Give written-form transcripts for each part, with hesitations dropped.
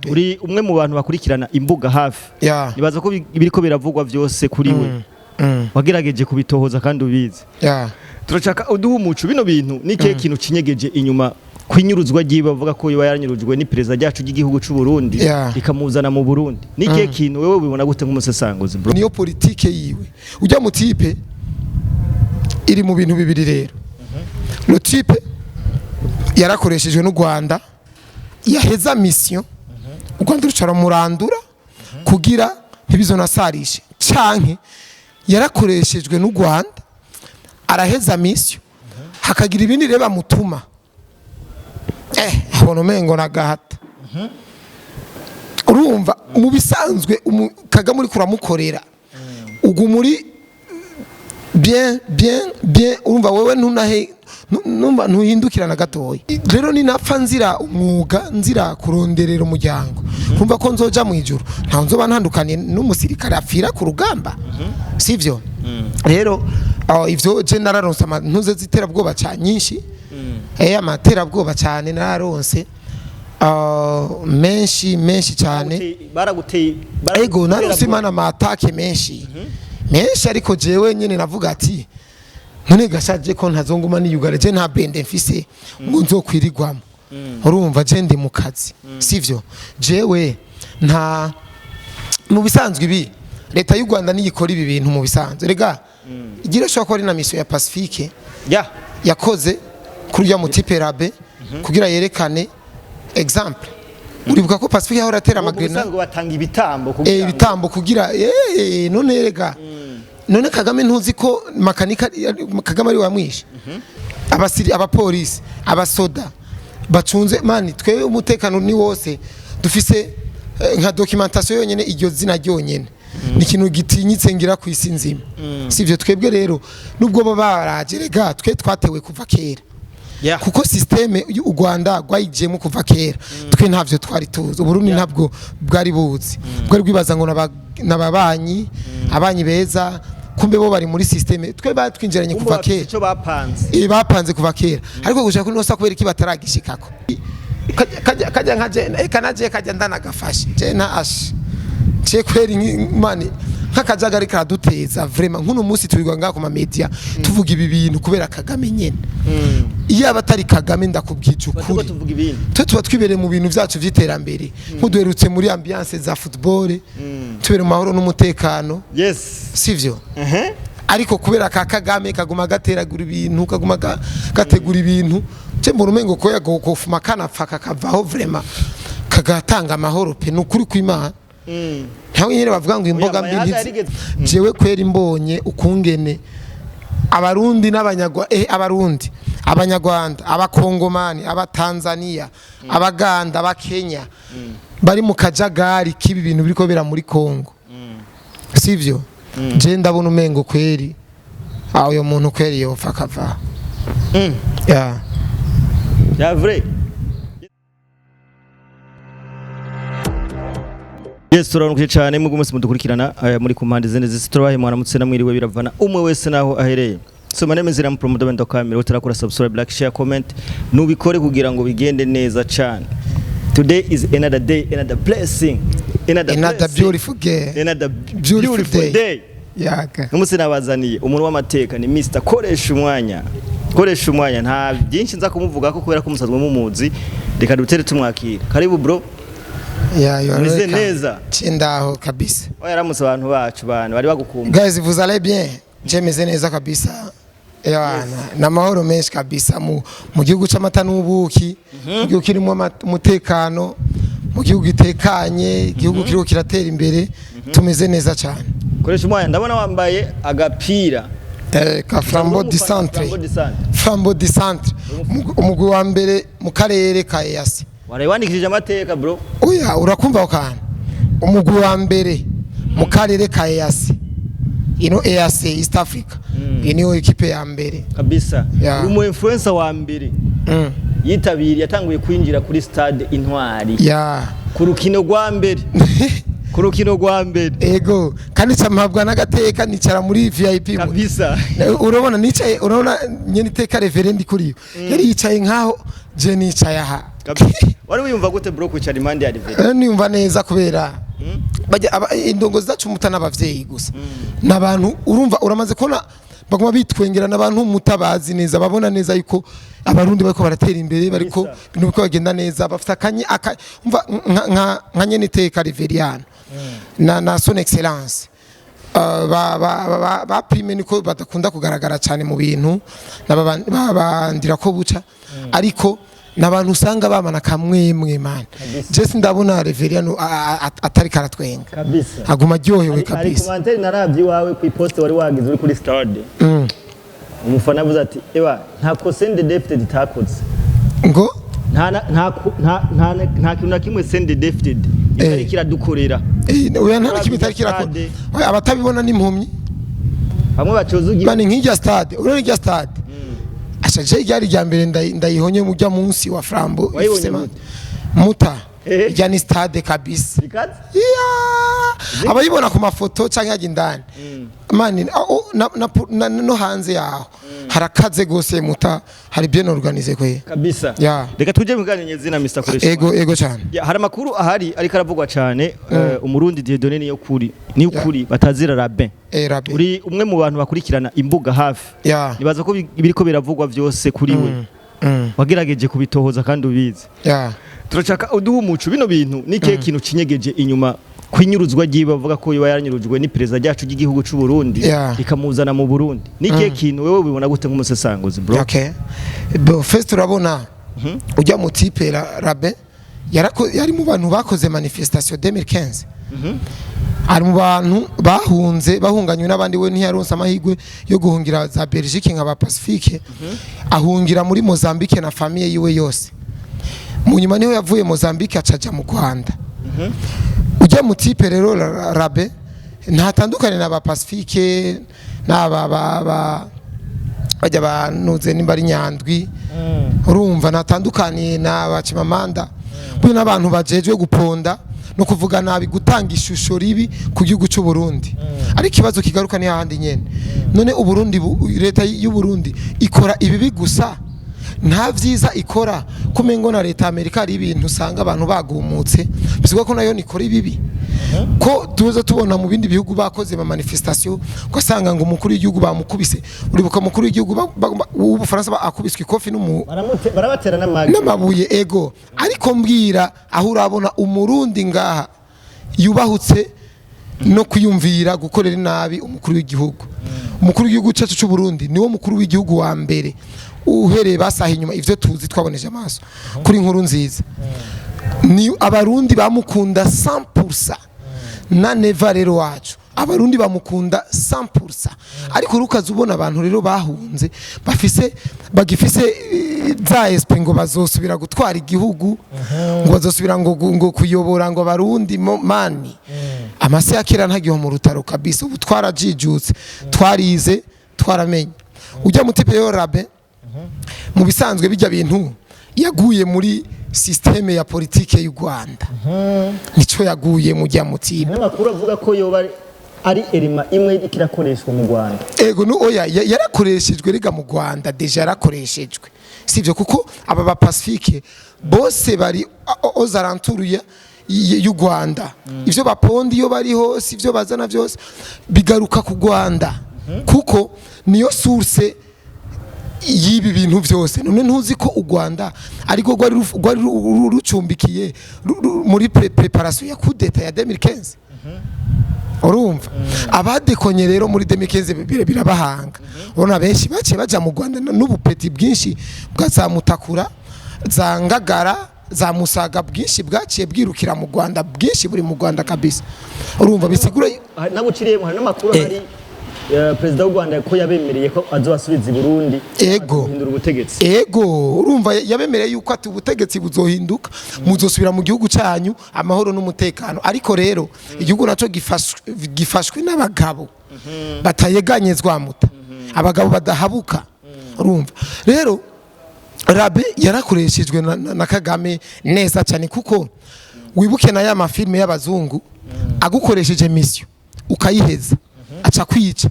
Uri umwe mu bantu bakurikirana imbuga hafi. Nibaza ko ibiriko biravugwa vyose kuri we wagerageje kubitohoza kandi ubizi. Turashaka uduha umuco bino bintu ni ikihe kintu kinyegeje inyuma kwinyuruzwa ryiwe, bavuga ko yoba yaranyurujwe n'iperereza ryacu ry'igihugu c'u Burundi rikamuzana mu Burundi. Ni ikihe kintu wewe ubibona gute nk'umusesanguzi, bro? Niyo politike yiwe ujya mu type iri mu bintu bibiri. Rero le type yarakoreshejwe n'u Rwanda, yaheza mission u Rwanda rucara murandura kugira ntibizonasarishe, canke yarakoreshejwe n'u Rwanda araheza mission, hakagira ibindi rero bamutuma, abona umengo nagahata. Urumva mu bisanzwe Kagame uriko uramukorera uguma uri bien bien bien, urumva wewe ntunahe numva ntuhindukira na gatoya. Rero ninapfa nzira umwuga, nzira kuronderera umuryango, nkumva ko nzoja mu ijuru, ntaho nzoba ntandukaniye n'umusirikare apfira ku rugamba, sivyo? Rero aho ivyo je nararonse ntuze ziterabwoba ca nyinshi, amaterabwoba cyane nararonse, menshi menshi cyane. Baraguteye? Ego, naronse imana ama attaques menshi menshi, ariko jewe nyene navuga ati none gashaje ko ntazonguma niyugara, je nta bende mfise ngo nzokwirirwamo. Urumva je ndi mu kazi, sivyo? Jewe nta mu bisanzwe ibi leta y'u Rwanda niyikora ibi bintu mu bisanzwe rega igira shobora kuba ari na mission ya Pacifique yakoze kuri uriya mu type rabe kugira yerekane exemple. Uribuka ko Pacifique yahora atera Mu ama grenades. bisanzwe batanga ibitambo kugira ngo Ibitambo kugira none rega none Kagame ntuzi ko makanika Kagame ari wamwishe abasiri, abapolisi, abasoda bacunze mani twe umutekano ni wose dufise, nka documentation yonyene, iryo zina ryonyene ni ikintu gitinyitse ngira ku isi nzima, sivyo? Twebwe rero nubwo baba baraje rega twe twatewe kuva kera kuko système y'u Rwanda rwayigiyemo kuva kera, twe ntavyo twari tuzi. Uburundi ntabwo bwari buzi, bwari bwibaza ngo n'ababanyi, abanyi beza, kumbe bo bari muri système, twe batwinjiranye Kumbe kuva bafise kera. ico bapanze. Bapanze kuva kera, ariko gushaka kuri nosa kubera iki bataragishikako. Kajya nka je kanaje kajya ndanagafashe je nta ash je kweri mani nk'akajagari karaduteza vraiment. Nk'uno munsi tubigwa ngaha ku ma media tuvuga ibi bintu kubera Kagame nyene. Iyo aba atari Kagame, ndakubwije Tuba ukuri, tuvuga ibindi. Twe tuba twibereye mu bintu byacu by'iterambere, nk'uduherutse muri ambiance za football, tubere mu mahoro n'umutekano, sivyo? Ariko kubera ka Kagame kaguma gateragura ibintu, kaguma gategura ibintu, je mbona umengo ko yagofuma kanapfa kakavaho vraiment, kagatanga amahoro pe, ni ukuri kw'Imana. Ntawe nyene bavuga ngo imboga mbi Oya, ntizi jewe kweri mbonye ukungene Abarundi n'abanyagwa Abarundi, Abanyarwanda, Abakongomani, Abatanzania, Abaganda, Abakenya bari mu kajagari k'ibi bintu biriko bira muri Kongo, sivyo? Je ndabona umengo kweri aho uyo muntu kweri yopfa akava. Yeah. Ya vrai. Yes, turaramukije cyane mu gumunsi mudukurikirana muri ku mpande zene zisi. Turabahe mwaramutse namwiriwe, biravana umwe wese naho ahereye. So my name is Ram Promoter Bendo Kamera. Utarakora subscribe, like, share, comment, nubikore kugira ngo bigende neza cyane. Today is another day, another blessing, another, Another blessing, beautiful girl. Another Beautiful beautiful day. day. Yeah, okay. Umunsi nabazaniye umuntu w'amateka, ni Mr Koresha Umwanya. Koresha Umwanya, nta byinshi nza kumuvuga ko kubera ko musanzwe mumuzi. Reka dutere tumwakira. Karibu, bro. Yeah, you are Umeze welcome. neza? Chindaho kabisa. Oya, yaramutse abantu bacu, bantu bari bagukumva. Guys, vous allez bien? Je meze neza kabisa. Ewana, na mahoro menshi kabisa mu gihugu c'amata n'ubuki, mu gihugu kirimo umutekano, mu gihugu gitekanye, igihugu kiriko kiratera imbere, tumeze neza cyane. Koresha Umwanya, ndabona wambaye agapira Ka Flambeau du Centre. Flambeau du Centre. Flambeau du Centre. Umugwi wa mbere mu karere ka EAC. Waraye wandikishije amateka, bro. Oya, urakumva ako kantu? Umugwi wa mbere mu karere ka EAC. Ino EAC, East Africa. Iyi niyo ekipe ya mbere. Kabisa. Yeah. Uri umu influencer wa mbere yitabiriye, yatanguye kwinjira kuri stade Intwari ku rukino rwa mbere, ku rukino rwa mbere. Ego, kandi mpabwa n'agateka nicara muri VIP. Kabisa. Urabona nicaye, urabona nyene iteka reverend kuri yo. Yari yicaye nkaho je nicaye aha. Kabisa. Wari wiyumva gute, bro, kwicara impande ya Rivera? Niyumva neza kubera bajya indongo zacu muta n'abavyeyi gusa n'abantu. Urumva, uramaze kubona baguma bitwengera n'abantu mutabazi neza, babona neza yuko Abarundi bariko baratera imbere, bariko ibintu bariko bagenda neza, bafite akanye aka, umva, nka nyene iteka Riveriano na Son Excellence, ba prime niko badakunda kugaragara cyane mu bintu babandira ko buca, ariko n'abantu usanga bamana kamwemwe, man. Je ndabona Reveriano atari karatwenga, aguma aryohewe Hari kabisa. Commentaire naravye iwawe ku iposte wari wagize uri kuri stade, umufana avuze ati: "Ewa, nta CNDD-FDD itakoze." Ngo? Nta na- nta ku- nta nta nta kintu na kimwe CNDD-FDD itari kiradukorera. Oya, nta na kimwe itari kirakora. Stade. Oya, abatabibona n'impumyi. Bamwe bacoza ugi. Man, nk'irya stade, urabona irya stade ashaje, ryari irya mbere ndayihonye mujya munsi wa Flambeau. Wayibonye ifise gute? Muta irya ni stade kabisa. Bikaze. Iya! Abayibona ku mafoto cyangwa yajya indani, man, no hanze yaho harakaze gose muta, hari bien organisé kwe. Kabisa. Ya. Reka tuje mu kiganiro nyezina, Mr Koresha. Ego cyane. Ya, hari amakuru ahari ariko aravugwa cyane, Umurundi Dieudonné niyo kuri ni ukuri batazira Rabin. Rabi. Uri umwe mu bantu bakurikirana imbuga hafi. Nibaza ko biriko biravugwa vyose kuri we. Wagerageje kubitohoza kandi ubizi. Turashaka uduha umuco, bino bintu ni ikihe kintu kinyegeje inyuma kwinyuruzwa ryiwe, bavuga ko yoba yaranyurujwe n'iperereza ryacu ry'igihugu cy'u Burundi rikamuzana mu Burundi? Ni ikihe kintu wewe ubibona gute nk'umusesanguzi, bro? Okay. Bo first urabona ujya mu type Rabe yari mu bantu bakoze manifestation 2015, ari mu bantu bahunze, bahunganywe n'abandi. We ntiyaronse amahirwe yo guhungira za Belgique nka ba Pacifique, ahungira muri Mozambique na famille yiwe yose. Mu nyuma niho yavuye Mozambique acaja mu Rwanda. Ujya mu type rero Rabe ntatandukane na ba Pacifique n'aba ba bajya banuze nimba ari Nyandwi, urumva natandukaniye na ba Chimamanda buri n'abantu bajejwe guponda no kuvuga nabi, gutanga ishusho ribi ku gihugu cy'u Burundi. Ariko ikibazo kigaruka ni hahandi nyene: none Uburundi leta y'u Burundi ikora ibibi gusa, nta vyiza ikora? Kumengo na leta ya Amerika hari ibintu usanga abantu bagumutse, bisigwa ko nayo nikora ibibi, ko tuza tubona mu bindi bihugu bakoze ama manifestation, ugasanga ngo umukuru w'igihugu bamukubise. Uribuka umukuru w'igihugu w'Ubufaransa akubiswe ikofi n'umu Barabatera n'amagi. N'amabuye, ego. Ariko mbwira aho urabona Umurundi ngaha yubahutse no kwiyumvira gukorera inabi umukuru w'igihugu. Umukuru w'igihugu cyacu cy'u Burundi niwo mukuru w'igihugu wa mbere uhereye basaha inyuma, ivyo tuzi twaboneje amaso kuri Nkuru Nziza, ni Abarundi bamukunda 100%. Na Neva rero wacu Abarundi bamukunda 100%. Ariko urukaza ubona abantu rero bahunze bafise bagifise za esprit ngo bazosubira gutwara igihugu, ngo bazosubira ngo kuyobora, ngo Abarundi mani amase ya kera ntagiho mu rutaro kabisa. Ubu twarajijutse, twarize, twaramenye. Ujya mu type yo Rabe, mu bisanzwe bijya bintu yaguye muri système ya politike y'u Rwanda, nico yaguye mu jya mu type. N'amakuru avuga ko yoba ari erima imwe iriko irakoreshwa mu Rwanda. Ego, no oya, yarakoreshejwe rega mu Rwanda déjà, yarakoreshejwe. Sivyo, kuko aba ba Pacifique bose bari aux alentours y'u Rwanda. Ivyo bapondi iyo bari hose, ivyo bazana byose bigaruka ku Rwanda, kuko niyo source y'ibi bintu byose. None ntuzi ko u Rwanda ariko rwari rucumbikiye muri préparation ya coup d'état ya 2015? Urumva abadekonye rero muri 2015 birabahanga. Urabona benshi baciye baja mu Rwanda n'ubupeti bwinshi bwa za Mutakura, za Ngagara, za Musaga, bwinshi bwaciye bwirukira mu Rwanda, bwinshi buri mu Rwanda kabisa. Urumva bisigura Naguciriyemo, hari n'amakuru hari perezida w'u Rwanda ko yabemereye ko azobasubiza i Burundi guhindura ubutegetsi. Ego, urumva yabemereye yuko ati ubutegetsi buzohinduka, muzosubira mu gihugu cyanyu amahoro n'umutekano. Ariko rero igihugu naco gifashwe n'abagabo batayeganyezwa muta, abagabo badahabuka. Urumva rero Rabe yarakoreshejwe na Kagame neza cyane, kuko wibuke na ya mafilme y'abazungu, agukoresheje mission ukayiheza aca kwica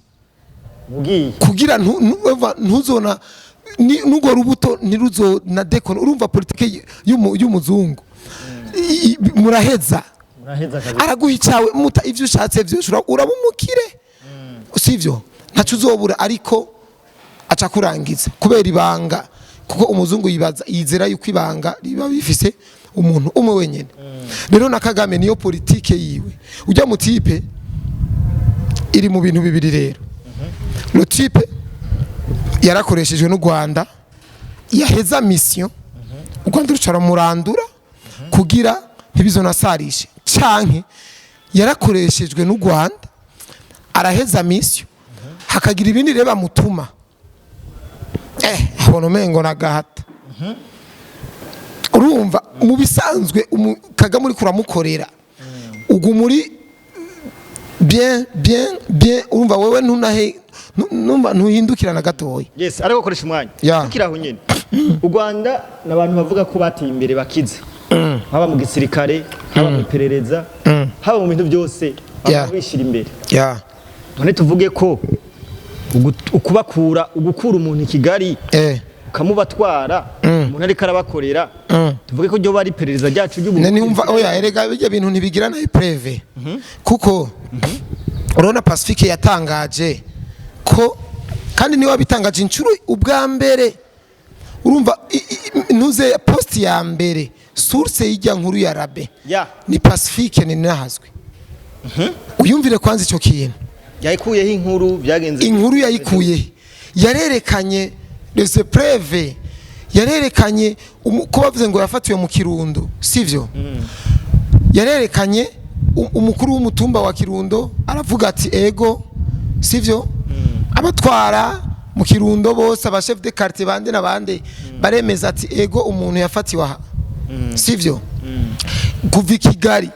ugiye kugira ntuzona N'urwo rubuto ntiruzo na déconne. Urumva politike y'umuzungu muraheza. Muraheza kabisa. Araguha icyawe muta, ivyo ushatse vyose uraba umukire, sivyo? Ntaco uzobura, ariko aca kurangiza kubera ibanga, kuko umuzungu yibaza, yizera yuko ibanga riba bifise umuntu umwe wenyene. Rero na Kagame niyo politike yiwe. Ujya mu type iri mu bintu bibiri. Rero le type yarakoreshejwe n'u Rwanda, yaheza mission u Rwanda ruca ruramurandura kugira ntibizonasarishe, canke yarakoreshejwe n'u Rwanda, araheza mission, hakagira ibindi rero bamutuma, abona umengo na gahata. Urumva mu bisanzwe Kagame uriko uramukorera, uguma uri bien bien bien. Urumva wewe ntunahe numva ntuhindukirana gatoya. Yes, ariko koresha umwanya. Ya. Tukiri aho nyene, u Rwanda n'abantu bavuga ko bateye imbere, bakize, haba mu gisirikare, haba mu iperereza, haba mu bintu byose, Ya. baba bishira imbere. Ya. None tuvuge ko ukubakura, ugukura umuntu i Kigali ukamubatwara, umuntu ariko arabakorera, tuvuge ko ryo ari iperereza ryacu ry'ubu? Ne niyumva, oya, erega bijya bintu ntibigira na preuve, kuko urabona Pacifique yatangaje ko, kandi niwe wabitangaje inshuro ubwa mbere. Urumva ntuze post ya mbere, source y'ijya nkuru ya Rabe ya ni Pacifique, ni nahazwe. Uyumvire kwanza icyo kintu. Yayikuyeho inkuru, byagenze? Inkuru yayikuye, yarerekanye les preuves, yarerekanye ko bavuze ngo yafatiwe mu Kirundo, sivyo? Yarerekanye umukuru w'umutumba wa Kirundo aravuga ati ego, sivyo? Abatwara mu Kirundo bose, aba chef de quartier bande na bande, baremeza ati ego, umuntu yafatiwe aha, sivyo? Kuva i Kigali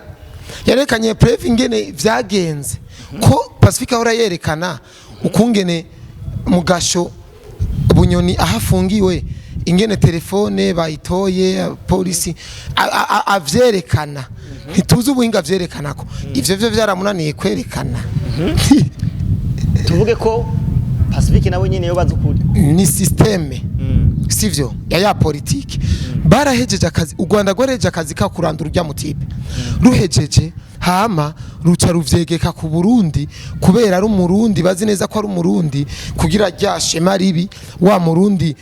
yarekanye preuve ingene vyagenze, ko Pacifique ahora yerekana ukungene mugasho Bunyoni aho afungiwe, ingene telefone bayitoye polisi avyerekana. Ntituzi ubuhinga avyerekana ko ivyo vyo vyaramunaniye kwerekana. Tuvuge ko Pacifique nawe nyene yo bazi ukuri? Ni système, sivyo, ya politike. Barahejeje akazi, u Rwanda rwarahejeje akazi ka kurandura urya mu type. Ruhejeje, hama ruca ruvyegeka ku Burundi kubera ari umurundi, bazi neza ko ari umurundi, kugira rya shema ribi wa murundi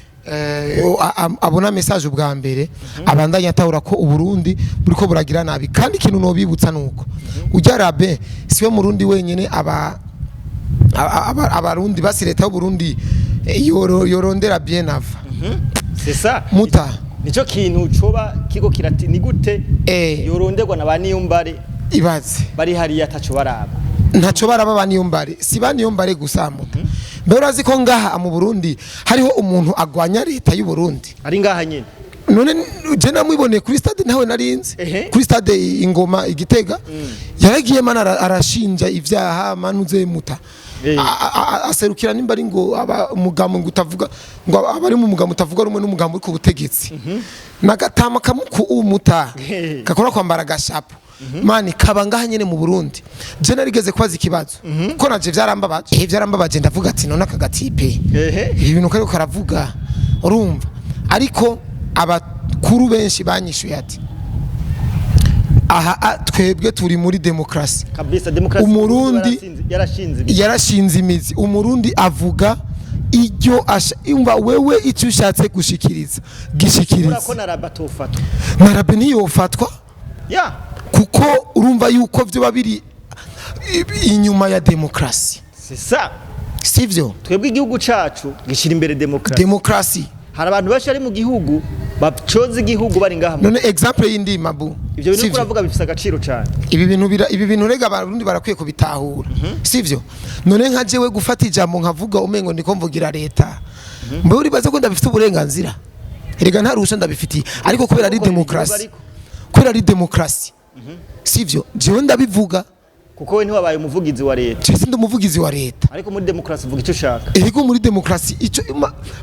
abona message ubwa mbere, abandanya atahura ko Uburundi buriko buragira nabi. Kandi ikintu nobibutsa nuko ujya Rabe siwe murundi wenyene aba abarundi basi leta y'Uburundi yorondera bien avant. C'est ça. Muta. Nico kintu coba kiko kirati ni gute yoronderwa na ba Niyombare Ibaze. bari hariya ataco baraba? Ntaco baraba ba Niyombare. Si ba Niyombare gusa, muta. Mbere urazi ko ngaha mu Burundi hariho umuntu agwanya leta y'u Burundi? Ari ngaha nyene? None je namwiboneye kuri stade, ntawe narinzi. Kuri stade Ingoma Igitega yaragiye mana arashinja ivyaha manuze muta. Aserukira nimba ari ngo aba umugambo ngo utavuga, ngo abari mu mugambo utavuga rumwe n'umugambo uri ku butegetsi, nagatama kamuku umuta gakora kwambara agashapo mani kaba ngaha nyene mu Burundi. Je narigeze kubaza ikibazo ko naje vyarambabaje, vyarambabaje. Ndavuga ati none aka ga type ibi bintu kariko karavuga, urumva? Ariko abakuru benshi banyishuye ati aha twebwe turi muri demokarasi. Kabisa, demokarasi. Yarashinze imizi. Yarashinze imizi. Umurundi avuga iryo umva wewe icyo ushatse gushikiriza, gishikiriza. Urako na Rabe atofatwa? Na Rabe ntiyofatwa. Kuko urumva yuko vyoba biri inyuma ya demokarasi. C'est ça. Sivyo? Twebwe igihugu cacu gishira imbere demokarasi. Demokarasi. Hari abantu benshi bari mu gihugu bacoza igihugu bari ngaha None exemple y'indi mabu. Ivyo bintu Sivyo? uravuga bifise agaciro cane. Ibi bintu rega abarundi barakwiye kubitahura, sivyo? None nka jewe gufata ijambo nkavuga umengo ndiko mvugira leta, mbe uribaza ko ndabifite uburenganzira? Erega nta ruhusha ndabifitiye, ariko kubera ari Ukorera igihugu. demokarasi, Ariko. kubera ari demokarasi, sivyo, jewe ndabivuga. Kuko we ntiwabaye umuvugizi wa leta. Je sindi umuvugizi wa leta. Ariko muri demokarasi uvuga icyo ushaka. Erega muri demokarasi ico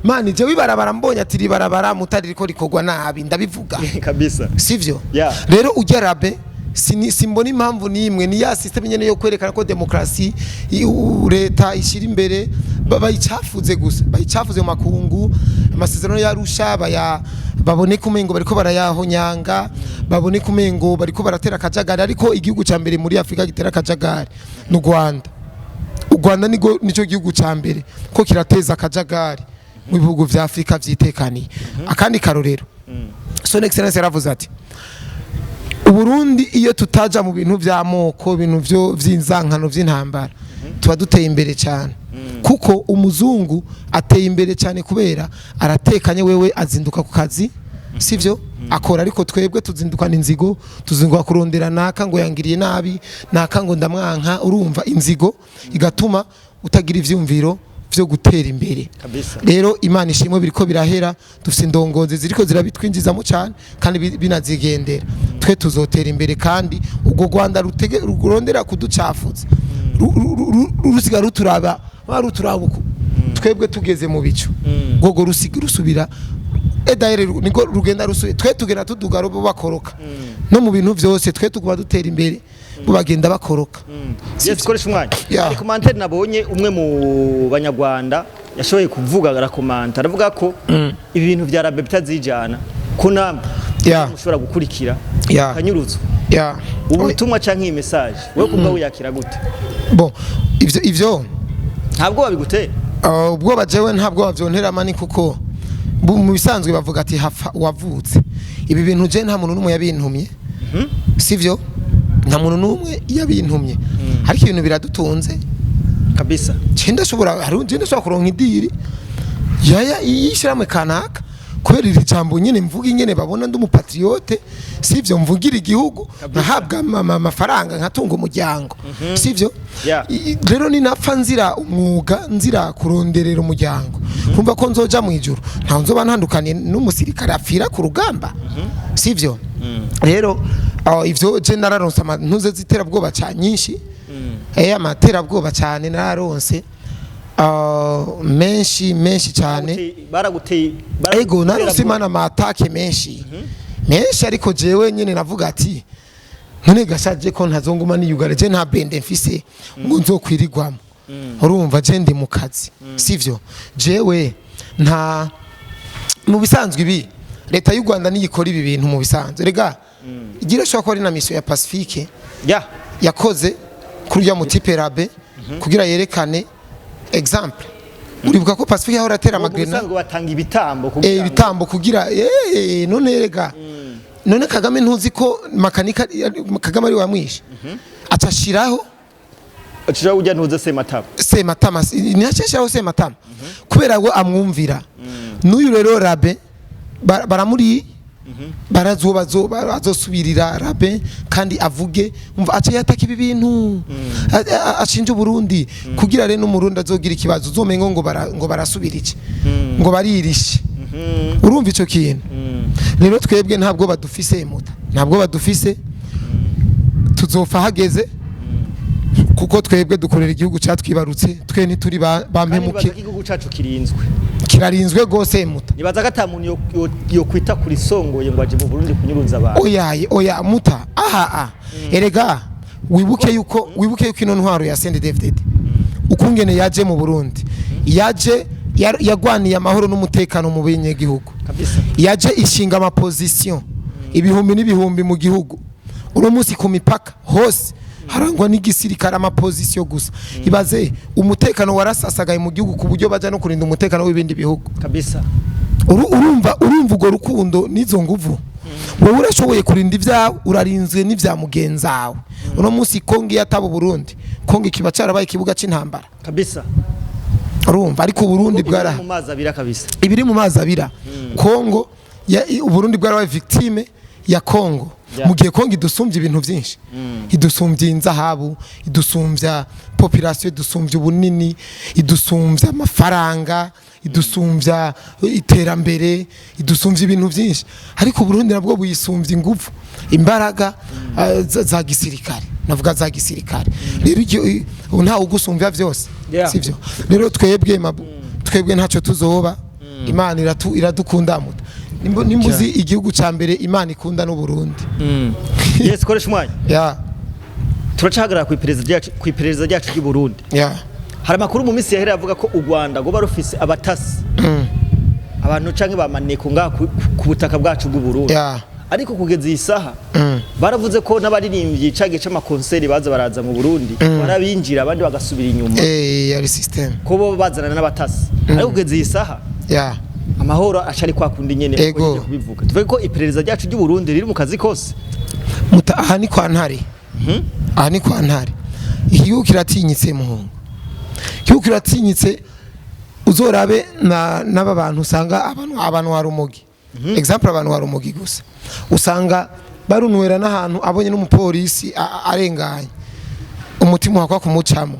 mani jewe ibarabara mbonye ati ribarabara mutari riko rikorwa nabi, ndabivuga. Kabisa. Sivyo? Yeah. Rero ujya Rabe simbona impamvu n'imwe. Ni ya système nyene yo kwerekana ko demokarasi leta ishyira imbere. Bayicafuze gusa, bayicafuze mu makungu. Amasezerano y'Arusha baya babone kumengo bariko barayahonyanga, babone kumengo bariko baratera akajagari. Ariko igihugu ca mbere muri Afrika gitera akajagari ni u Rwanda. U Rwanda nigo nico gihugu ca mbere ko kirateza akajagari mu bihugu vya Afrika vyitekaniye. Akandi karorero, Son Excellence yaravuze ati: "Uburundi iyo tutaja mu bintu vy'amoko, ibintu vyo vy'inzankano, vy'intambara, tuba duteye imbere cyane, kuko umuzungu ateye imbere cyane kubera aratekanye, wewe azinduka ku kazi, sivyo, akora. Ariko twebwe tuzindukana inzigo, tuzinduka kurondera naka ngo yangiriye nabi, naka ngo ndamwanka." Urumva, inzigo igatuma utagira ivyumviro vyo gutera imbere. Rero Imana ishimwe, biriko birahera. Dufite indongozi ziriko zirabitwinjizamo cyane kandi binazigendera. Twe tuzotera imbere, kandi ubwo Rwanda rurondera kuducafuza rusiga ruturaba, ruturaba uku twebwe tugeze mu bicu, rwogo rusiga rusubira edahere, niko rugenda rusubira. Twe tugenda tuduga, bo bakoroka. No mu bintu vyose twe tuguma dutera imbere, bo bagenda bakoroka. Yes, koresha umwanya. Yeah. Hari commentaire nabonye, umwe mu banyarwanda yashoboye kuvuga, arakomanta, aravuga ko ibi bintu vya rabe bitazijana, ko namwe mushobora gukurikira kanyuruzo. Ubutumwa canke iyi message, wewe kubwa wiyakira gute? Bon, ivyo Ntabwo babiguteye? Ubwoba jewe ntabwo bavyontera mani, kuko mu bisanzwe bavuga ati hafa wavutse. Ibi bintu je nta muntu n'umwe yabintumye, sivyo? Nta muntu n'umwe yabintumye, ariko ibintu biradutunze. Je ndashobora, hari je ndashobora kuronka idiri yaya yishyirahamwe kanaka kubera iri jambo nyene mvuga, ingene babona ndi umupatriote, sivyo, mvugira igihugu, nkahabwa amafaranga, nkatunga umuryango, sivyo? Rero ninapfa nzira umwuga, nzira kuronderera umuryango, kumva ko nzoja mu ijuru, ntaho nzoba ntandukaniye n'umusirikare apfira ku rugamba, sivyo? Rero ivyo je nararonse ntuze z'iterabwoba ca nyinshi, amaterabwoba cyane nararonse, menshi menshi cyane. Baraguteye? Ego, naronse imana amatake menshi menshi, ariko jewe nyene navuga ati: "None gashaje ko ntazonguma niyugara, je nta bende mfise ngo nzokwirirwamo." Urumva, je ndi mu kazi, sivyo? Jewe nta mu bisanzwe ibi leta y'u Rwanda niyikora ibi bintu mu bisanzwe, rega igira ashobora kuba ari na mission ya Pacifique yakoze kuri urya mutipe rabe kugira yerekane exemple. Uribuka ko Pacifique yahora atera Mu amagrena bisanzwe batanga ibitambo kugira ngo ibitambo kugira none rega none Kagame ntuzi ko makanika Kagame ari wamwishe, acashiraho ushobora ujya ntuze Sematama. Sematama ntiyacishiraho Sematama kubera ngo amwumvira. N'uyu rero rabe baramuri barazi uwo bazosubirira rabe, kandi avuge, umva, aca yataka ibi bintu, ashinja Uburundi, kugira rero n'Umurundi azogira ikibazo uzomengo ngo ngo barasubira iki, ngo baririshe. Urumva ico kintu? Rero twebwe ntabwo badufise muta, ntabwo badufise, tuzopfa hageze, kuko twebwe dukorera igihugu cyatwibarutse. Twe ntituri ba Kandi mpemuke. nibaza ko igihugu cacu kirinzwe. Kirarinzwe gose muta. Nibaza ko ata muntu yokwita kuri songoye ngo aje mu Burundi kunyuruza abantu. Oyaye, oya muta, aha a erega wibuke yuko ino ntwaro ya CNDD-FDD ukungene yaje mu Burundi, yaje yagwaniye amahoro n'umutekano mu banyagihugu. Yaje ishinga amaposition ibihumbi n'ibihumbi mu gihugu. Uno munsi ku mipaka hose harangwa n'igisirikare, amaposition gusa. Ibaze, umutekano warasasagaye mu gihugu ku buryo baja no kurinda umutekano w'ibindi bihugu. Urumva urwo rukundo n'izo nguvu, wowe urashoboye kurinda ibyawe, urarinzwe n'ibya mugenzawe. Uno munsi Kongo iyo ataba Burundi, Kongo kiba carabaye ikibuga c'intambara. Urumva, ariko Uburundi bwara mu mazi abira kabisa. Ibiri mu mazi abira. Kongo Uburundi bwarabaye victime ya Kongo, mu gihe Kongo idusumbye ibintu byinshi, idusumbye inzahabu, idusumbya population, idusumbya ubunini, idusumbya amafaranga, idusumbya iterambere, idusumbya ibintu byinshi. Ariko Uburundi nabwo buyisumbya ingufu, imbaraga za gisirikare, navuga za gisirikare. Rero ntawe ugusumbya byose, sivyo? Rero twebwe twebwe ntacyo tuzoba. Imana iradukunda muta. Nimba uzi igihugu ca mbere Imana ikunda n'Uburundi. Yes, koresha umwanya. Ya. Turacahagarara ku iperereza ryacu, ku iperereza ryacu ry'u Burundi. Hari amakuru mu minsi yahera avuga ko u Rwanda rwoba rufise abatasi, abantu canke bamaneko ngaha ku butaka bwacu bw'u Burundi. Ariko kugeza iyi saha baravuze ko n'abaririmbyi cagiye c'amakonseri baza baraza mu Burundi, barabinjira, abandi bagasubira inyuma, Yari system. ko bo bazanana n'abatasi. Ariko kugeza iyi saha amahoro acari kwa kundi nyene. Uko nyene kubivuga, tuvuge ko iperereza ryacu ry'u Burundi riri mu kazi kose. Muta, aha ni kwa Ntare, aha ni kwa Ntare. Igihugu kiratinyitse, muhungu, igihugu kiratinyitse. Uzorabe na n'aba bantu usanga abantu wa rumogi, example, abantu wa rumogi gusa usanga barunwera n'ahantu abonye n'umupolisi arenganye, umutima wakwa kumucamo.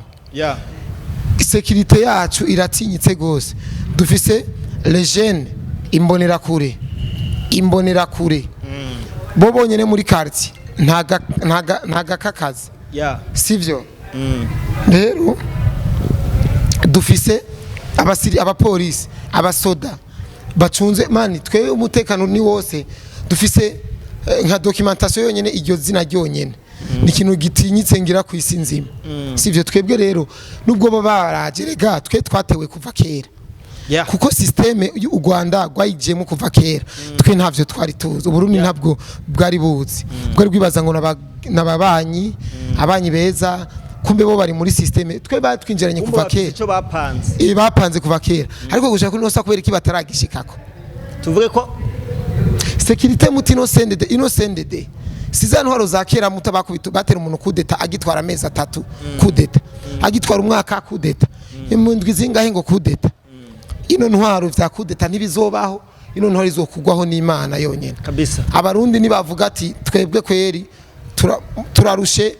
Sécurité yacu iratinyitse gose. Dufise les jeunes imbonerakure, imbonerakure bo bonyene muri quartier ntaga kakazi. Sivyo? Rero dufise abasiri, abapolisi, abasoda bacunze mani. Twe umutekano ni wose. Dufise nka documentation yonyene, iryo zina ryonyene ni ikintu gitinyitse ngira ku isi nzima, sivyo? Twebwe rero nubwo baba baraje, rega twe twatewe kuva kera, kuko système y'u Rwanda rwayigiyemo kuva kera. Twe ntavyo twari tuzi, Uburundi ntabwo bwari buzi, bwari bwibaza ngo n'ababanyi, abanyi beza, kumbe bo bari muri système. Twe batwinjiranye Kumbe kuva bafise kera. ico bapanze. Bapanze kuva kera, ariko gushaka kuri nosa kubera iki bataragishikako? Tuvuge ko Sécurité muti ino CNDD, ino CNDD si za ntwaro za kera muta bakubita batera umuntu kudeta agitwara amezi 3, kudeta agitwara umwaka, kudeta mu ndwi zingahe ngo kudeta. Ino ntwaro vya kudeta ntibizobaho. Ino ntwaro izokugwaho n'Imana yonyene. Kabisa. Abarundi nibavuga ati twebwe kweri turarushe,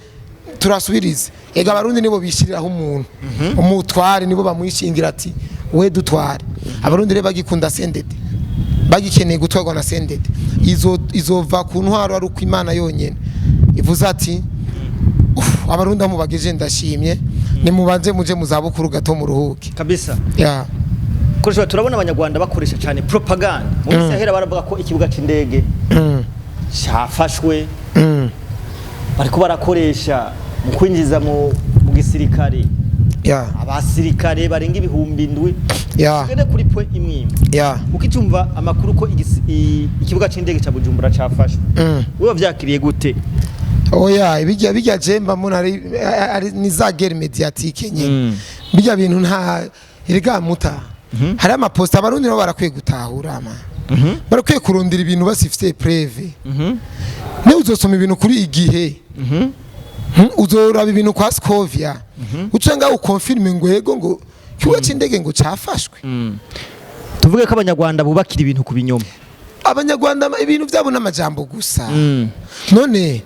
turasubirize. Ega abarundi nibo bishiriraho umuntu umutware, nibo bamwishingira ati we dutware. Abarundi rero bagikunda CNDD, bagikeneye gutwarwa na CNDD. Izova ku ntwaro ari uko Imana yonyene ivuze ati: "Uf, abarundi aho mubageje ndashimye, nimubanze muje mu zabukuru gato muruhuke." Kabisa. Ya. Koresha, turabona abanyarwanda bakoresha cyane propaganda. Mu minsi yahera baravuga ko ikibuga c'indege cyafashwe, bariko barakoresha mu kwinjiza mu gisirikare abasirikare barenga 7000. Tugende kuri point imwe imwe. Ukicumva amakuru ko ikibuga c'indege ca Bujumbura cafashwe, wewe vyakiriye gute? Oya, bijya je mbona ari ni za guerre médiatique nyene. Bijya bintu nta, erega muta, hari amaposta. Abarundi nabo barakwiye gutahura ama barakwiye kurondera ibintu basifite preuve. Niba uzosoma ibintu kuri Igihe, uzoraba ibintu kwa Scovia, uca ngaho ukonfirme ngo yego, ngo ikibuga c'indege ngo cafashwe. Tuvuge ko abanyarwanda bubakira ibintu ku binyoma? Abanyarwanda ibintu byabo n'amajambo gusa. None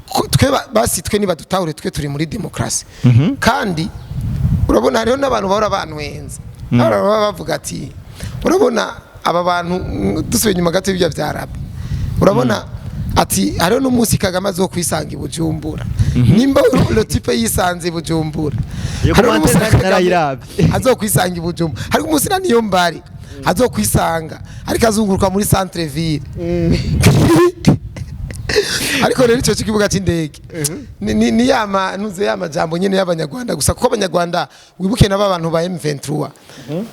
ko twe basi twe nibadutahure, twe turi muri demokarasi. Kandi urabona hariho n'abantu bahora bantwenza, bahora baba bavuga ati urabona aba bantu, dusubiye inyuma gato y'ibyo bya rabi, urabona ati hariho n'umunsi Kagame azokwisanga i Bujumbura. Nimba le type yisanze i Bujumbura, Iyo hariho n'umunsi commentaire Kagame narayirabye. azokwisanga i Bujumbura, hariho umunsi na niyo mbari azokwisanga ariko azunguruka muri centre ville. Ariko rero icyo kibuga cy'indege ni yama ntuze ya majambo nyene y'abanyarwanda gusa, kuko abanyarwanda wibuke nabo abantu ba M23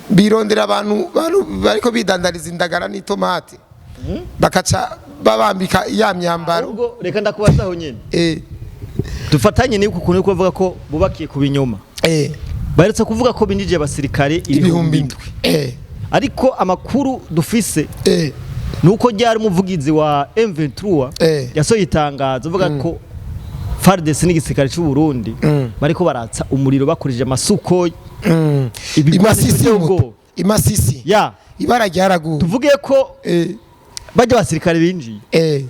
birondera abantu bariko bidandariza indagara n'itomate, bakaca babambika ya myambaro. Ahubwo reka ndakubazaho nyene. Dufatanye n'uku kuntu kuvuga ko bubakiye ku binyoma. Baherutse kuvuga ko binjije abasirikare 7000. 7000, ariko amakuru dufise nuko ryari umuvugizi wa M23 yasohoye itangazo avuga ko FARDC n'igisirikare cy'u Burundi bariko baratsa umuriro bakoresheje amasuko, ibigwanisho Imasisi. by'ubwoba. Imasisi ibara ryaraguye. Tuvuge ko bajya abasirikare binjiye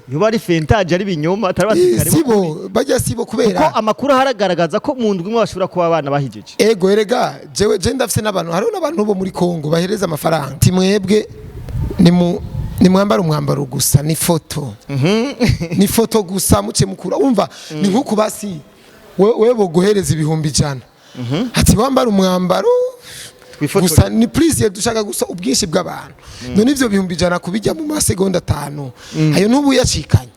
iyo bari fentaje ari ibinyoma, atari abasirikare b'ukuri. Sibo bajya, sibo kubera Kuko amakuru haragaragaza ko mu ndwi imwe bashobora kuba abana bahijeje. Ego, erega jewe je ndafise n'abantu, hariho n'abantu bo muri Kongo bahereza amafaranga ati mwebwe ni nimwambara umwambaro gusa, ni foto, ni foto gusa muce mukura. Umva, ni nkuku basi we boguhereza 100,000 ati wambara umwambaro Twifotore. gusa, ni please, dushaka gusa ubwinshi bw'abantu. None ivyo 100,000 kubijya mu masegonda 5 ayo ntubu yacikanye.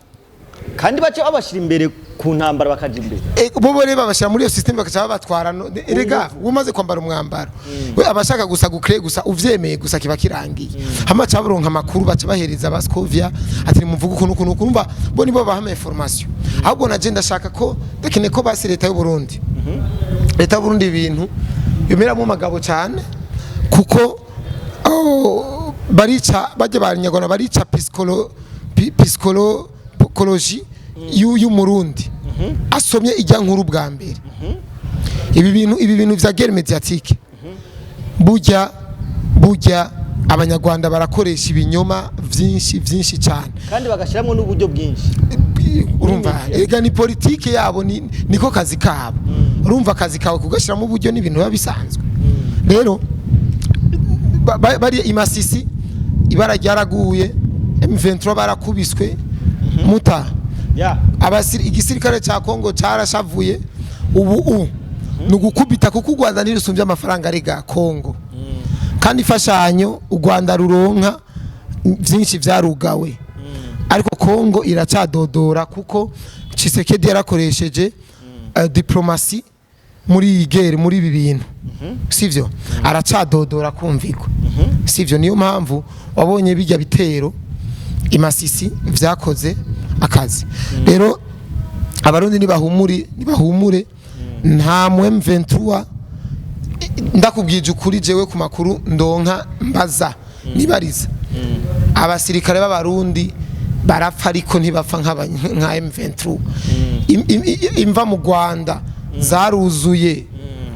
Kandi bace babashira imbere Ku ntambara bakaja imbere. Bo rero babashyira muri iyo system, bagaca babatwara. Erega umaze kwambara umwambaro, we abashaka gusa gukre gusa uvyemeye gusa, kiba kirangiye. Hama cabaronka amakuru, baca bahereza abaskovia ati muvuga ukuntu ukuntu ukuntu. Urumva bo nibo baha information. Ahubwo naje ndashaka ko, ndakeneye ko basi leta y'u Burundi ibintu bimeramo amagabo cyane, kuko oh, barica bajya banyagona, barica psychologie y'umurundi asomye ijya nkuru bwa mbere. Ibi bintu vya guerre médiatique, burya Abanyarwanda barakoresha ibinyoma vyinshi vyinshi cyane. Kandi bagashyiramo n'uburyo bwinshi. Urumva, ega ni politike yabo, niko kazi kabo. Urumva akazi kawe kugashyiramo uburyo n'ibintu biba bisanzwe. Rero bari imasisi, ibara ryaraguye, M23 barakubiswe muta. Igisirikare cya Kongo cyarashavuye. Ubu ni ugukubita, kuko u Rwanda ntirusumbye amafaranga arega Kongo, kandi imfashanyo u Rwanda ruronka byinshi byarugawe, ariko Kongo iracadodora, kuko Tshisekedi yarakoresheje diplomatie muri iyi guerre, muri ibi bintu, sivyo? Aracadodora kumvikwa, sivyo? Niyo mpamvu wabonye bijya bitero imasisi vyakoze akazi. Rero Abarundi nibahumure, nibahumure, nta mu M23. Ndakubwije ukuri, jewe ku makuru ndonka, mbaza nibariza, abasirikare b'Abarundi barapfa, ariko ntibapfa nka M23. Imva mu Rwanda zaruzuye.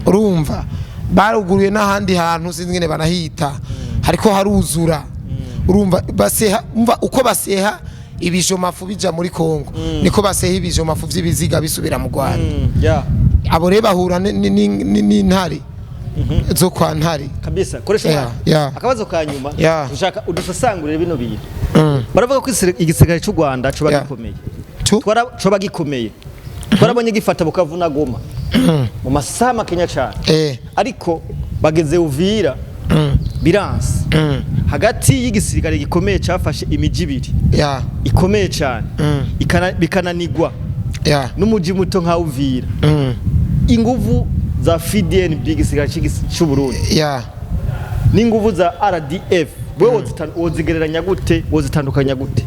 Urumva baruguruye n'ahandi hantu, sinzi ngene banahita, hariko haruzura. Urumva baseha, umva uko baseha ibijomafu bija muri Kongo, niko baseha ibijomafu vy'ibiziga bisubira mu Rwanda. Abo rero bahura n'intare zo kwa Ntare. Kabisa, koresha umwanya. Akabazo ka nyuma, dushaka udusasangurire bino bintu. Baravuga ko igisirikare cy'u Rwanda coba gikomeye. Tu? Coba gikomeye, twarabonye gifata Bukavu na Goma mu masaha makenya cyane, ariko bageze Uvira biranse. Hagati y'igisirikare gikomeye cyafashe imiji ibiri ikomeye cyane, bikananigwa n'umuji muto nka Uvira, inguvu za FDNB, igisirikare cy'u Burundi, n'inguvu za RDF, wewe wozigereranya gute? Wozitandukanya gute?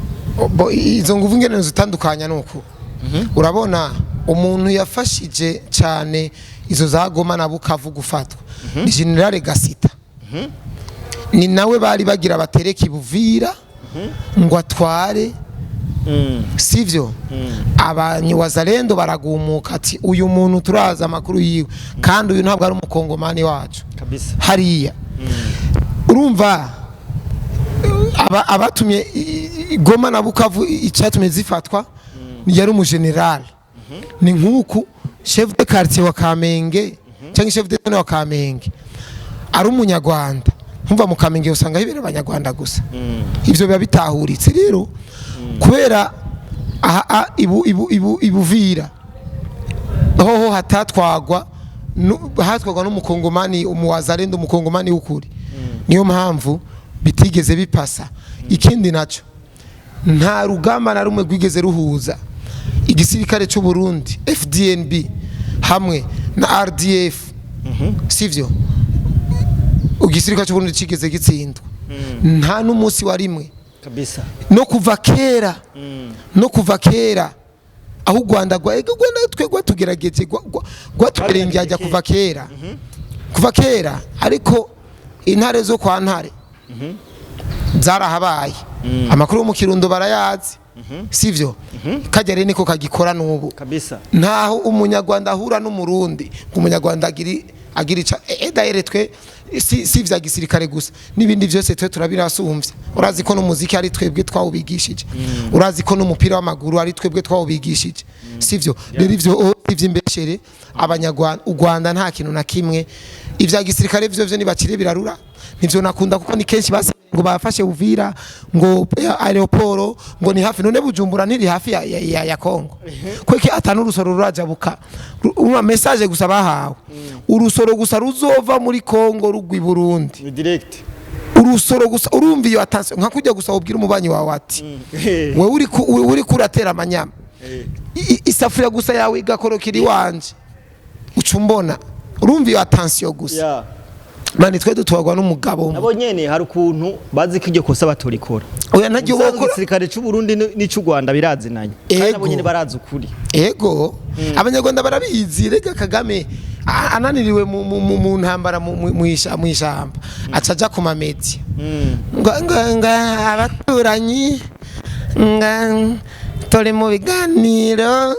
Bo, izo nguvu ngene zitandukanya nuko urabona umuntu yafashije cyane izo za Goma na Bukavu gufatwa ni General Gasita. Ni nawe bari bagira batereke ibuvira ngo atware, sivyo? Abanyi Wazalendo baragumuka ati uyu muntu turaza amakuru yiwe, kandi uyu ntabwo ari umukongomani wacu. Hariya urumva abatumye Goma na Bukavu, icyatumye zifatwa yari umugeneral. Ni nk'uku chef de quartier wa Kamenge cyangwa chef de zone wa Kamenge ari umunyarwanda. Nkumva mu Kamenge usanga hibera Abanyarwanda gusa. Ivyo biba bitahuritse rero, kubera aha ibu ibu ibu ibuvira hoho hatatwagwa hatwagwa n'umukongomani, umuwazalendo, umukongomani w'ukuri. Niyo mpamvu bitigeze bipasa. Ikindi naco, nta rugamba na rumwe rwigeze ruhuza igisirikare cy'u Burundi FDNB hamwe na RDF, sivyo? Igisirikare cy'u Burundi kigeze gitsindwa? Nta n'umunsi wa rimwe. No kuva kera, no kuva kera aho u Rwanda rwa, ego, u Rwanda twe rwatugerageje, rwatubereye ajya kuva kera, kuva kera, ariko intare zo kwa Ntare zarahabaye. Amakuru yo mu Kirundo barayazi, sivyo? Kajya rero niko kagikora n'ubu. Ntaho Umunyarwanda ahura n'Umurundi ngo Umunyarwanda agira ica d'ailleurs twe si vya gisirikare gusa, n'ibindi byose twe turabirasumbye. Urazi ko n'umuziki ari twebwe twawubigishije, urazi ko n'umupira w'amaguru ari twebwe twawubigishije, sivyo? Rero ivyo ivy'imbeshere, Abanyarwanda, u Rwanda nta kintu na kimwe. Ivya gisirikare vyo nibakire birarura, nivyo nakunda, kuko ni kenshi base ngo bafashe Uvira, ngo aéroport ngo ni hafi. None Bujumbura ntiri hafi ya Kongo? Kweki atanu urusoro rurajabuka? Uma message gusa bahawe, urusoro gusa ruzova muri Kongo rugwa i Burundi. Ni direct. Urusoro gusa. Urumva iyo attention, nka kujya gusa ubwira umubanyi wawe ati wewe uri kuratera amanyama. Isafuriya gusa yawe igakorokera iwanje, uca umbona. Urumva iyo attention gusa. Man, twe dutwarwa n'umugabo umwe. Nabo nyene hari ukuntu bazi ko iryo kosa batorikora. Oya, ntaryo Ubusanzwe bokora. Igisirikare c'u Burundi n'ic'u Rwanda birazinanye, kandi nabo Ego. nyene barazi ukuri. Ego, Abanyarwanda barabizi. Rega Kagame ananiriwe mu ntambara mw'ishamba, aca aja ku ma médias ngo abaturanyi nga turi mu biganiro,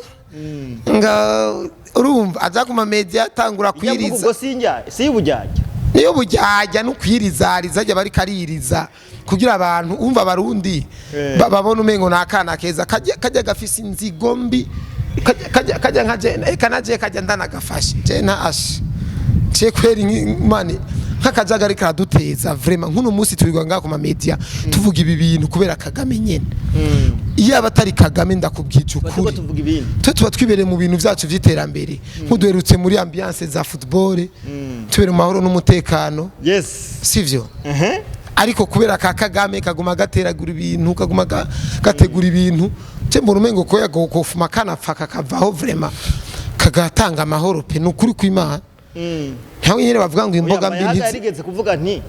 ngo urumva aja ku ma médias atangura Ijya mvuga kwiriza. Ubwo sinjya si ubujyajya. Niyo bujyajya no kwirizariza, ajya bariko aririza kugira abantu umva Abarundi babone umengo ni akana keza, kajya gafise inzigo mbi, kajya nka je eka naje kajya ndanagafashe je nta ashe ce kweri mani nk'akajagari karaduteza vraiment. Nk'uno munsi turirwa ngaha ku ma médias tuvuga ibi bintu kubera Kagame nyene. Iyo aba atari Kagame, ndakubwije tuba ukuri, tuvuga ibindi. Twe tuba twibereye mu bintu byacu by'iterambere, nk'uduherutse muri ambiance za football, tubere mu mahoro n'umutekano. Sivyo? Ariko kubera ka Kagame kaguma gateragura ibintu, kaguma gategura ibintu, cyo mbona umengo ko yagokofuma kanapfa kakavaho, vraiment kagatanga amahoro pe, nukuri kw'Imana. Ntawe nyene bavuga ngo imboga mbi Oya, ntizi yarigeze kuvuga nti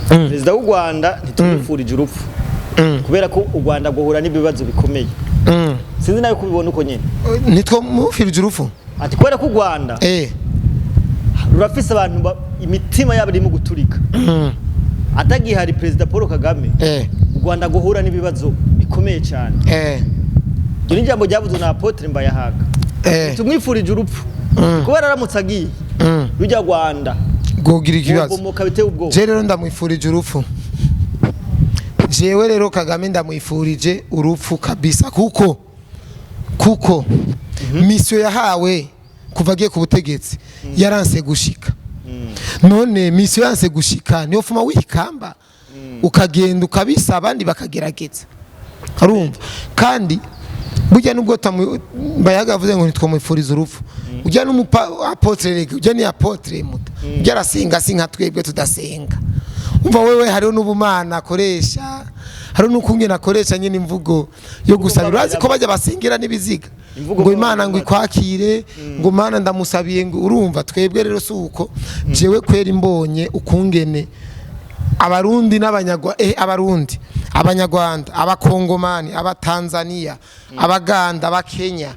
perezida w'u Rwanda ntitumwifurije urupfu kubera ko u Rwanda rwohura n'ibibazo bikomeye. Sinzi nawe kubibona uko nyene. Nitwo mufirije urupfu. Ati kubera ko u Rwanda rurafise abantu imitima yabo irimo guturika, atagihari perezida Paul Kagame, u Rwanda guhura n'ibibazo bikomeye cyane. Iryo ni ijambo ryavuzwe na Apôtre Mbayahaga. Tumwifurije urupfu kubera aramutse agiye, rujya Rwanda gogira ikibazo. bomoka biteye ubwoba. Je rero ndamwifurije urupfu. Jewe rero Kagame ndamwifurije urupfu kabisa, kuko mission yahawe kuva agiye ku butegetsi yaranse gushika. None mission yanse gushika, niyo fuma wikamba ukagenda ukabisa abandi bakagerageza. Urumva kandi burya nubwo Mbayaga yavuze ngo ntitwamwifuriza urupfu, ujya n'umupa apôtre, rega ujya ni apôtre muta, ujya arasenga, si nka twebwe tudasenga. Umva wewe, hariho n'ubumana akoresha, hariho n'ukungene akoresha nyine imvugo yo gusabira. Urazi ko bajya basengera n'ibiziga. Imvugo ngo Imana ngo ikwakire, ngo Mana ndamusabiye, ngo urumva. Twebwe rero si uko. Jewe kwera imbonye ukungene Abarundi n'abanyagwa Abarundi, Abanyarwanda, Abakongomani, Abatanzania, Abaganda, Abakenya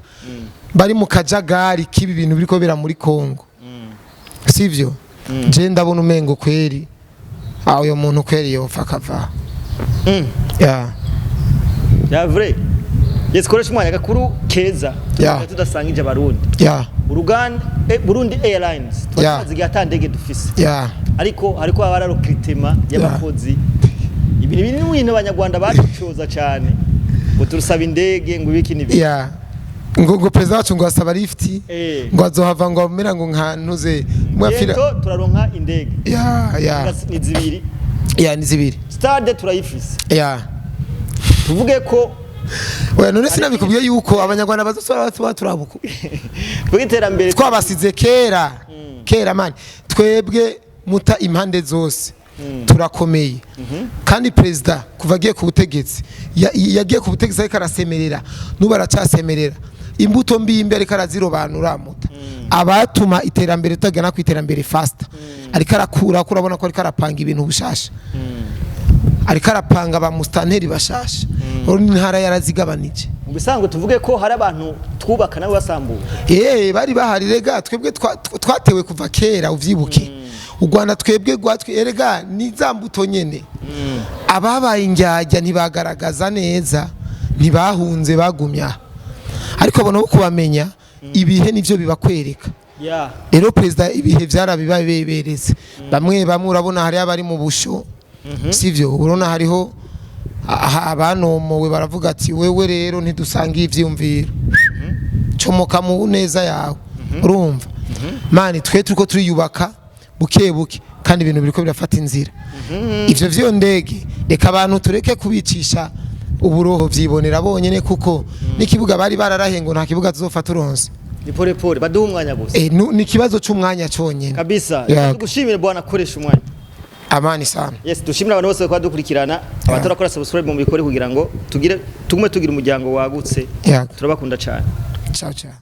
bari mu kajagari k'ibi bintu biriko bira muri Kongo, sivyo? Je ndabona umengo kweri aho uyo muntu kweri yopfa akava. Ya. Ya vrai, yes. Koresha umwanya gakuru keza. Tudasangije Abarundi uruganda Burundi Airlines, tumaze igihe ata ndege dufise, ariko hariko haba recrutement y'abakozi. Ibi ni ibintu Abanyarwanda baducoza cyane, ngo turusaba indege, ngo ibiki n'ibi. Ya, ngo perezida wacu ngo asaba lift, ngo azohava ngo amera ngo nka ntuze mwafira. Bientôt turaronka indege. Ya. Ni zibiri. Ya, ni zibiri. Stade turayifise. Tuvuge ko Oya, none sinabikubwiye yuko Abanyarwanda bazosora tuba turabuku? Tuvuge iterambere. Twabasize kera kera man. Twebwe muta impande zose turakomeye. Kandi perezida kuva agiye ku butegetsi, yagiye ku butegetsi ariko arasemerera, n'ubu aracyasemerera. Imbuto mbi mbi ariko arazirobanura muta, abatuma iterambere tutagana ku iterambere faster, ariko arakura ko urabona ko ariko arapanga ibintu bushasha, ariko arapanga ba musitanteri bashasha. Urabona intara yarazigabanije. Mu bisanzwe tuvuge ko hari abantu twubaka nabo basambura. Eh, bari bahari rega. Twebwe twatewe kuva kera, uvyibuke. U Rwanda twebwe rwatwe erega ni za mbuto nyene. Ababaye indyarya ntibagaragaza neza, ntibahunze, bagumya, ariko abona bo kubamenya ibihe nivyo bibakwereka. Rero perezida ibihe byarabibaberetse bamwe bamwe. Urabona hariho abari mu busho, sivyo? Urabona hariho abanomowe, baravuga ati wewe rero ntidusangiye ivyiyumviro, comoka mu neza yawe. Urumva man, twe turiko turiyubaka buke buke, kandi ibintu biriko birafata inzira. Ivyo vyo ndege, reka abantu tureke kubicisha uburoho, vyibonera bonyene, kuko n'ikibuga bari bararahe ngo nta kibuga tuzofata uronse. Ni pole pole, baduha umwanya gusa. Ni ikibazo c'umwanya conyene. Kabisa. Yego. Tugushimire bwana, koresha umwanya. Amani sana. Yes, dushimira abantu bose kwa dukurikirana, abatarakora subscribe mu bikore kugira ngo tugire, tugume tugira umuryango wagutse. Yeah. Turabakunda cyane. Ciao ciao.